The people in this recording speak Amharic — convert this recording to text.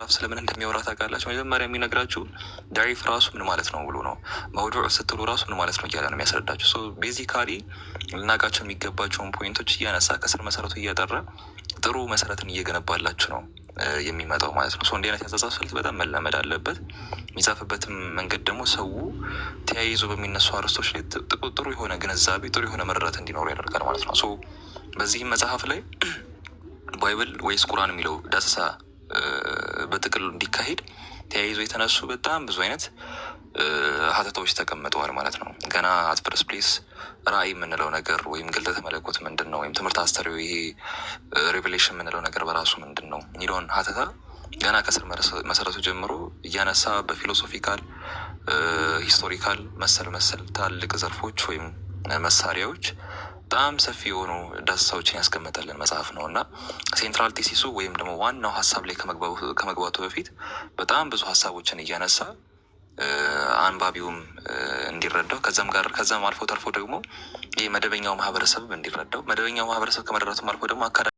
ስለምን እንደሚያወራ ታውቃላችሁ? መጀመሪያ የሚነግራችሁ ዳዒፍ ራሱ ምን ማለት ነው ብሎ ነው። መውዱዕ ስትሉ ራሱ ምን ማለት ነው እያለ ነው የሚያስረዳችሁ። So basically ልናውቃቸው የሚገባቸውን point ኦች እያነሳ፣ ከስር መሰረቱ እያጠራ፣ ጥሩ መሰረትን እየገነባላችሁ ነው የሚመጣው ማለት ነው። So እንዲህ አይነት ያጻጻፍ ስልት በጣም መለመድ አለበት። የሚጻፍበትም መንገድ ደግሞ ሰው ተያይዞ በሚነሱ አርዕስቶች ላይ ጥሩ የሆነ ግንዛቤ፣ ጥሩ የሆነ መረዳት እንዲኖሩ ያደርጋል ማለት ነው። So በዚህም መጽሐፍ ላይ Bible ወይስ ቁርአን የሚለው ዳሰሳ በጥቅሉ እንዲካሄድ ተያይዞ የተነሱ በጣም ብዙ አይነት ሀተታዎች ተቀምጠዋል ማለት ነው። ገና at first place ራእይ የምንለው ነገር ወይም ግልጠተ መለኮት ምንድን ነው፣ ወይም ትምህርት አስተርእዮ ይሄ revelation የምንለው ነገር በራሱ ምንድን ነው የሚለውን ሀተታ ገና ከስር መሰረቱ ጀምሮ እያነሳ በ philosophical፣ historical መሰል መሰል ትላልቅ ዘርፎች ወይም መሳሪያዎች በጣም ሰፊ የሆኑ ዳሰሳዎችን ያስቀመጠልን መጽሐፍ ነው። እና central thesis ኡ ወይም ደግሞ ዋናው ሀሳብ ላይ ከመግባቱ በፊት በጣም ብዙ ሀሳቦችን እያነሳ አንባቢውም እንዲረዳው፣ ከዛም ጋር ከዛም አልፎ ተርፎ ደግሞ ይህ መደበኛው ማህበረሰብ እንዲረዳው፣ መደበኛው ማህበረሰብ ከመረዳቱም አልፎ ደግሞ አካዳ